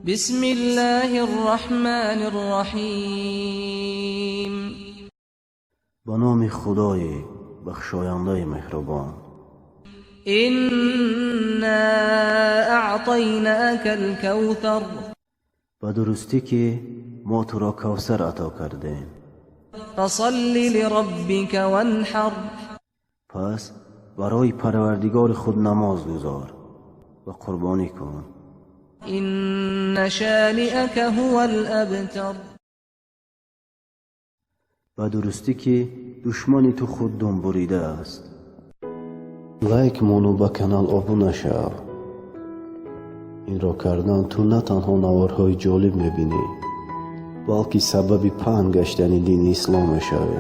بسم الله الرحمن الرحيم. Ба номи Худои бахшояндаи меҳрубон. إنا أعطيناك الكوثر. Ба дурустӣ, ки мо туро Кавсар ато кардем. فصل لربك وانحر. Пас барои Парвардигори худ намоз гузор ва қурбонӣ кун. إن شانئك هو الأبتر. Ба дурустӣ, ки душмани ту худ думбурида аст. Лайк мону ба канал обуна шав. Инро кардан ту на танҳо наворҳои ҷолиб мебинӣ, балки сабаби паҳн гаштани дини ислом мешавӣ.